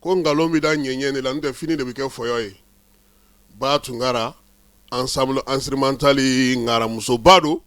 Ko nkalon bɛ da ɲɛɲɛ de la, n'o tɛ fini de bɛ kɛ fɔyɔ ye. Ba Tunkara, ensemble instrumental ŋaramusoba don.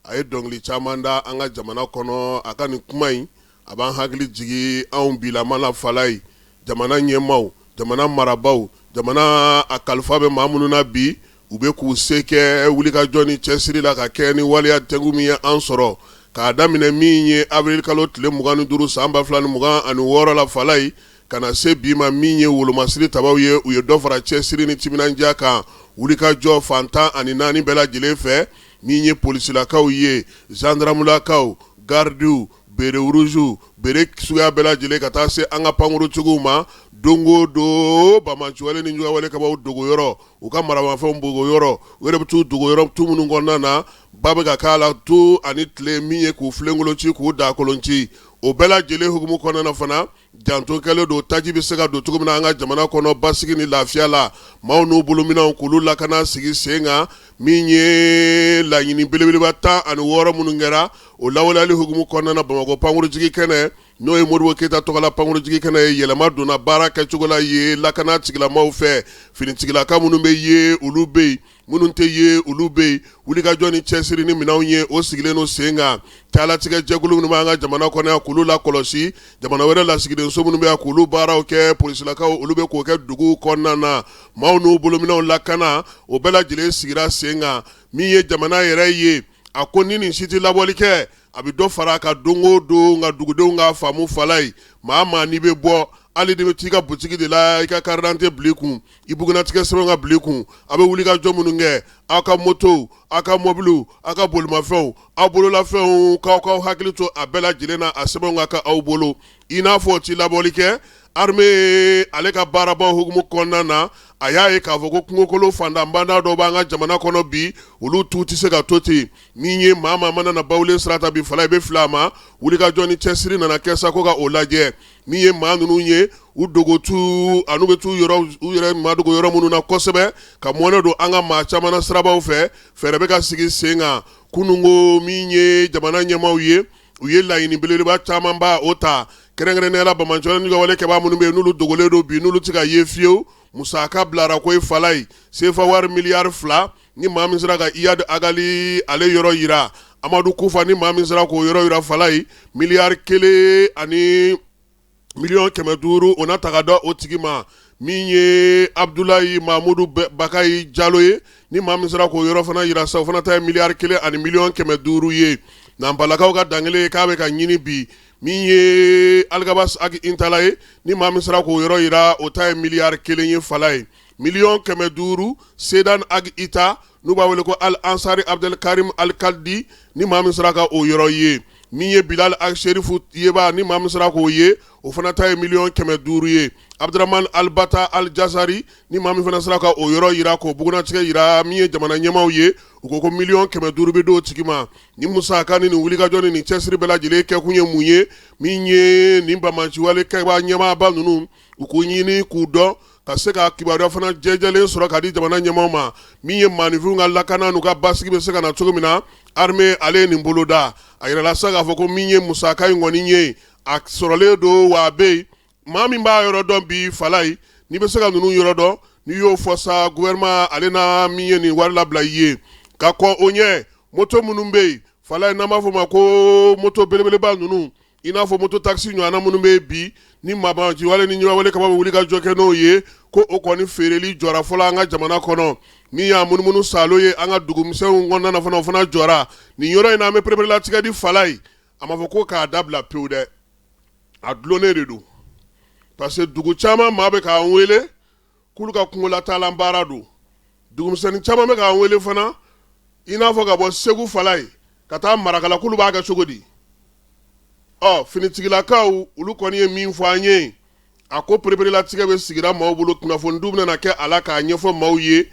A ye dɔnkili caman da an ka jamana kɔnɔ. A ka nin kuma in, a b'an hakili jigin anw bilama la Falayi. Jamana ɲɛmaaw, jamana marabaaw, jamana a kalifa bɛ maa minnu na bi, u bɛ k'u se kɛ wulikajɔ ni cɛsiri la ka kɛ ni waleya tɛnku min ye an sɔrɔ k'a daminɛ min ye avril kalo tile 25 san 2026 la Falayi, ka na se bi ma. Min ye wolomasiri tabaw ye, u ye dɔ fara cɛsiri ni timinandiya kan wulikajɔ fan 14 bɛɛ lajɛlen fɛ. Min ye polisilakaw ye, zandaramulakaw, garidiw, béret rouge, béret suguya bɛɛ lajɛlen, ka taa se an ka pankuruntigiw ma, don o don banbaanciwale ni juguyawale kɛbaaw dogoyɔrɔ, u ka maramafɛnw dogoyɔrɔ, u yɛrɛ bɛ t'u dogoyɔrɔ tu minnu kɔnɔna na, ba bɛ ka k'a la tu ani tile, min ye k'u filenkolon ci, k'u dakolon ci. O bɛɛ lajɛlen hukumu kɔnɔna na fana, janto kɛlen don taji bɛ se ka don cogo min na an ka jamana kɔnɔ basigi ni lafiya la, maaw n'u bolominɛnw k'olu lakana sigi sen kan. Min ye laɲini belebeleba 16 minnu kɛra, o lawaleyali hukumu kɔnɔna na, Bamakɔ pankurunjigi kɛnɛ, n'o ye Modibo Keyita tɔgɔla pankurunjigi kɛnɛ ye, yɛlɛma donna baara kɛcogo la ye lakana tigilamaw fɛ. Finitigilaka minnu bɛ ye, olu bɛ yen, minnu tɛ ye, olu bɛ yen. Wulikajɔ ni cɛsiri ni minɛnw ye, o sigilen don sen kan. Calatigɛ jɛkulu minnu b'an ka jamana kɔnɔ yan, k'olu lakɔlɔsi, jamana wɛrɛ lasigidenso minnu bɛ yan, k'olu baaraw kɛ, polisilakaw, olu bɛ k'o kɛ dugu kɔnɔna na, maaw n'u bolominɛnw lakana, o bɛɛ lajɛlen sigira sen kan. Min ye jamana yɛrɛ ye, a ko ni nin si tɛ labɔli kɛ, a bɛ dɔ fara a kan don o don. Nka dugudenw k'a faamu Falayi, maa maa n'i bɛ bɔ, hali n'i bɛ t'i ka butigi de la, i ka carte d'identité bila i kun, i bugunnatigɛ sɛbɛn ka bila i kun. A bɛ wulikajɔ minnu kɛ, aw ka motow, aw ka mɔbiliw, aw ka bolimafɛnw, aw bololafɛnw, k'aw k'aw hakili to a bɛɛ lajɛlen na, a sɛbɛnw ka kɛ aw bolo. I n'a fɔ o ti labɔli kɛ, armée ale ka baarabaw hukumu kɔnɔna na, a y'a ye k'a fɔ ko kungokolo fantanbanda dɔw b'an ka jamana kɔnɔ bi, olu tu tɛ se ka to ten. Min ye maa maa mana na Bawulen sira ta bi Falayi, i bɛ fili a ma. Wulikajɔ ni cɛsiri nana kɛ sa ko ka o lajɛ. Min ye maa ninnu ye, u dogotu an'u bɛ t'u yɔrɔ u yɛrɛ madogo yɔrɔ minnu na kosɛbɛ, ka mɔnɛ don an ka maa caman na sirabaw fɛ, fɛɛrɛ bɛ ka sigi sen kan. Kununko, min ye jamana ɲɛmaaw ye, u ye laɲini belebeleba camanba o ta, kɛrɛnkɛrɛnnenya la banbaanciwale ni wale kɛbaa minnu bɛ yen, n'olu dogolen don bi, n'olu tɛ ka ye fiyewu. Musaka bilara ko ye Falayi, sefa wari miliyari 2, ni maa min sera ka Iyad Ag Ghali ale yɔrɔ yira. Amadu Kufa, ni maa min sera k'o yɔrɔ yira Falayi, miliyari 1 ani miliyɔn 500, o na ta ka da o tigi ma. Min ye Abudulayi Mamudu Bakayi Jalo ye, ni maa min sera k'o yɔrɔ fana yira sa, o fana ta ye miliyari 1 ani miliyɔn 500 ye. Nanpalakaw ka dankelen k'a bɛ ka ɲini bi. Min ye Alikabasi Agi Intala ye, ni maa min sera k'o yɔrɔ yira, o ta ye miliyari 1 ye Falayi, miliyɔn 500. Sedan Ag Ita, n'u b'a wele ko Al Ansari Abdel Karim Al Kaldi, ni maa min sera ka o yɔrɔ ye. Min ye Bilal Ag Sherifu Yeba, ni maa min sera k'o ye, o fana ta ye miliyɔn 500 ye. Abdramane Albata Al Jazari, ni maa min fana sera ka o yɔrɔ yira, k'o bugunnatigɛ yira, min ye jamana ɲɛmaaw ye, u ko ko miliyɔn 500 bɛ d'o tigi ma. Ni musaka ni nin wulikajɔ ni nin cɛsiri bɛɛ lajɛlen kɛkun ye mun ye? Min ye nin banbaanciwale kɛbaa ɲɛmaaba ninnu, u k'u ɲini k'u dɔn, ka se ka kibaruya fana jɛjɛlen sɔrɔ ka di jamana ɲɛmaaw ma. Min ye maaninfinw ka lakana n'u ka basigi bɛ se ka na cogo min na, armée ale ye nin boloda. A yirala sa k'a fɔ ko min ye musaka in kɔni ye, a sɔrɔlen don, wa a bɛ yen. Maa min b'a yɔrɔ dɔn bi Falayi, n'i bɛ se ka ninnu yɔrɔ dɔn, n'i y'o fɔ sa, gouvernement ale na min ye nin wari labila i ye. Ka kɔn o ɲɛ, moto minnu bɛ yen Falayi, n'an b'a fɔ o ma ko moto belebeleba ninnu, i n'a fɔ moto taxi ɲɔgɔnna minnu bɛ bi, ni maabanciwale ni ɲɛwale kama bɛ wuli ka jɔ kɛ n'o ye, ko o kɔni feereli jɔra fɔlɔ an ka jamana kɔnɔ. Min y'a munumunu salo ye an ka dugumisɛnw kɔnɔna na fana, o fana jɔra. Nin yɔrɔ in na, an bɛ pereperelatigɛ di Falayi. A ma fɔ ko k'a dabila pewu dɛ, a dulonnen de don, parce que dugu caman maa bɛ k'an wele k'olu ka kungolataalan baara don. Dugumisɛnnin caman bɛ k'an wele fana, i n'a fɔ ka bɔ Segu Falayi ka taa Marakala, k'olu b'a kɛ cogo di? Ɔ, finitigilakaw, olu kɔni ye min fɔ an ye, a ko pereperelatigɛ bɛ sigira maaw bolo, kunnafonidiw bɛna kɛ a la k'a ɲɛfɔ maaw ye.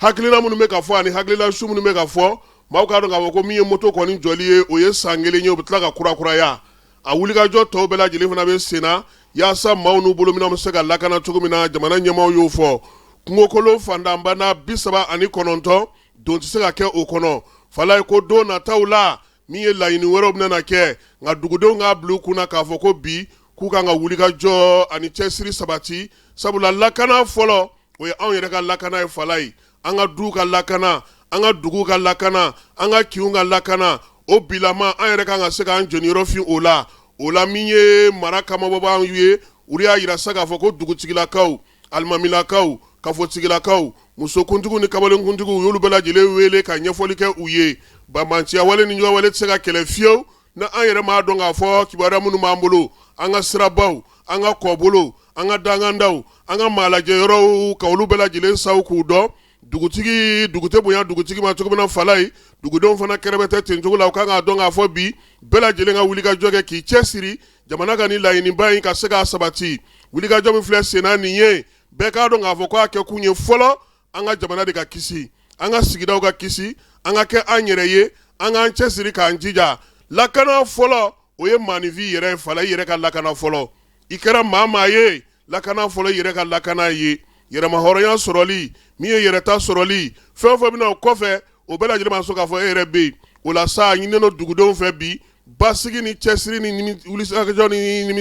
Hakilina minnu bɛ ka fɔ ani hakilila su minnu bɛ ka fɔ, maaw k'a dɔn k'a fɔ ko min ye moto kɔni jɔli ye, o ye san kelen ye, o bɛ tila ka kurakuraya. A wulikajɔ tɔw bɛɛ lajɛlen fana bɛ sen na yaasa maaw n'u bolominɛnw bɛ se ka lakana cogo min na. Jamana ɲɛmaaw y'o fɔ. Kungokolo fantanbana 39, don tɛ se ka kɛ o kɔnɔ Falayi. Ko don nataw la, min ye laɲini wɛrɛw bɛna kɛ, nka dugudenw k'a bila u kunna k'a fɔ ko bi k'u kan ka wulikajɔ ani cɛsiri sabati, sabula lakana fɔlɔ, o ye anw yɛrɛ ka lakana ye. Falayi, an ka duw ka lakana, an ka duguw ka lakana, an ka kinw ka lakana, o bilama an yɛrɛ kan ka se k'an jɔniyɔrɔ fin o la. O la, min ye mara kamabɔbaaw ye, olu y'a yira sa k'a fɔ ko dugutigilakaw, alimamilakaw, kafotigilakaw, musokuntigiw ni kamalenkuntigiw, u y'olu bɛɛ lajɛlen wele ka ɲɛfɔli kɛ u ye. Banbaanciya wale ni wale tɛ se ka kɛlɛ fiyewu ni an yɛrɛ m'a dɔn k'a fɔ kibaruya minnu b'an bolo, an ka sirabaw, an ka kɔbolow, an ka dangandaw, an ka maalajɛ yɔrɔw, ka olu bɛɛ lajɛlen saw k'u dɔn. Dugutigi, dugu tɛ bonya dugutigi ma cogo min na, Falayi, dugudenw fana kɛrɛfɛ tɛ ten cogo la. U kan k'a dɔn k'a fɔ bi, bɛɛ lajɛlen ka wulikajɔ kɛ k'i cɛsiri jamana ka nin laɲiniba in ka se k'a sabati. Wulikajɔ min filɛ senna nin ye, bɛɛ k'a dɔn k'a fɔ ko a kɛ kun ye fɔlɔ, an ka jamana de ka kisi, an ka sigidaw ka kisi, an ka kɛ an yɛrɛ ye, an k'an cɛsiri k'an jija. Lakana fɔlɔ, o ye maaninfin yɛrɛ ye. Falayi, i yɛrɛ ka lakana fɔlɔ. I kɛra maa maa ye, lakana fɔlɔ, i yɛrɛ ka lakana ye. Yɛrɛmahɔrɔnya sɔrɔli min ye yɛrɛta sɔrɔli, fɛn o fɛn bɛna o kɔfɛ, o bɛɛ lajɛlen ma sɔn k'a fɔ e yɛrɛ bɛ yen. O la sa, a ɲininen don dugudenw fɛ bi, basigi ni cɛsiri ni wulikajɔ ni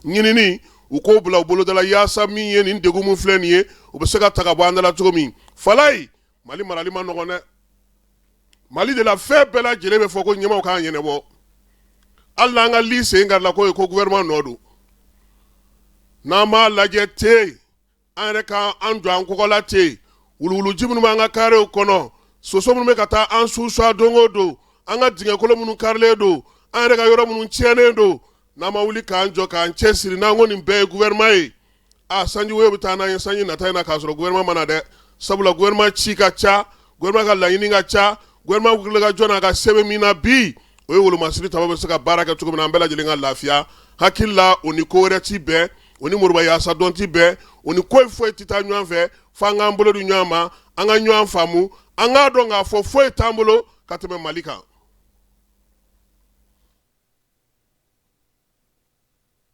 ɲinini, u k'o bila u boloda la, yaasa min ye nin degun min filɛ nin ye, o bɛ se ka ta ka bɔ an da la cogo min. Falayi, Mali marali ma nɔgɔn dɛ. Mali de la, fɛn bɛɛ lajɛlen bɛ fɔ ko ɲɛmaaw k'a ɲɛnabɔ. Hali n'an ka li sen karila, ko ye ko gouvernement nɔ don. N'an m'a lajɛ ten, an yɛrɛ ka an jɔ an kɔgɔ la ten. Wuluwuluji minnu b'an ka karew kɔnɔ, soso minnu bɛ ka taa an susuwa don o don, an ka dingɛkolo minnu karilen don, an yɛrɛ ka yɔrɔ minnu tiɲɛnen don, n'an ma wuli k'an jɔ k'an cɛsiri, n'an ko nin bɛɛ ye gouvernement ye, a sanji woyo bɛ taa n'an ye sanji nata in na k'a sɔrɔ gouvernement ma na dɛ. Sabula gouvernement ci ka ca, gouvernement ka laɲini ka ca, gouvernement wulikajɔ n'a ka sɛbɛn min na bi, o ye wolomasiri taba bɛ se ka baara kɛ cogo min na, an bɛɛ lajɛlen ka lafiya. Hakili la, o ni ko wɛrɛ ti bɛn, o ni moriba yaasa dɔn ti bɛn, o ni ko foyi tɛ taa ɲɔgɔn fɛ. Fo an k'an bolo di ɲɔgɔn ma, an ka ɲɔgɔn faamu, an k'a dɔn k'a fɔ foyi t'an bolo ka tɛmɛ Mali kan.